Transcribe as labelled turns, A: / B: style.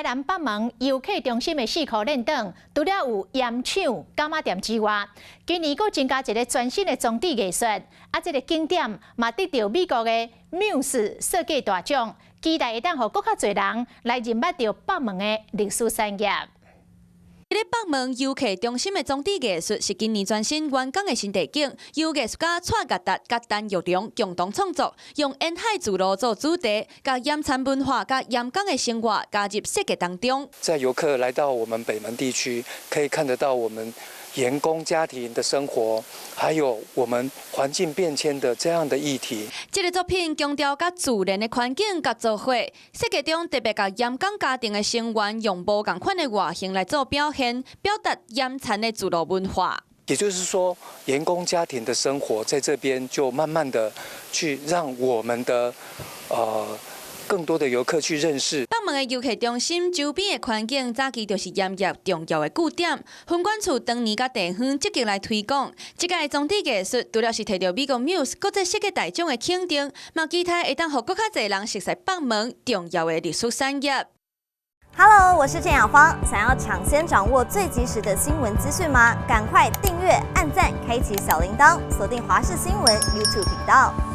A: 南北門遊客中心的四箍練檔，除了有鹽廠、柑仔店之外，今年閣增加一个全新的裝置藝術，啊，這个景點嘛得著美國的繆斯設計大獎，期待會當予閣較濟人來認捌著北門的歷史產業。
B: 這个北門遊客中心的裝置藝術是今年全新完工的新地景，由藝術家蔡岳達佮陳玉龍共同創作，用沿海聚落做主題，共鹽田文化佮鹽工的生活加入設計當中。
C: 在遊客來到我們北門地區，可以看得到我們鹽工家庭的生活，還有我們環境變遷的這樣的議題。
B: 這个作品強調佮自然的環境佮做伙，設計中特別共鹽工家庭的成員用無仝款的外形來做表現，表達鹽田的聚落文化。
C: 也就是說，鹽工家庭的生活在這邊就慢慢的去讓我們的更多的遊客去認識。
B: 北門的遊客中心周邊的環境，早期就是鹽業重要的據點。分管處當年佮地方積極來推廣。這屆裝置藝術除了是提著美國繆斯國際設計大獎的肯定，嘛期待會當予閣較濟人熟悉北門重要的歷史產業。
D: Hello，我是鄭雅芳。想要搶先掌握最及時的新聞資訊嗎？趕快訂閱、按讚、開啟小鈴鐺，鎖定華視新聞 YouTube 頻道。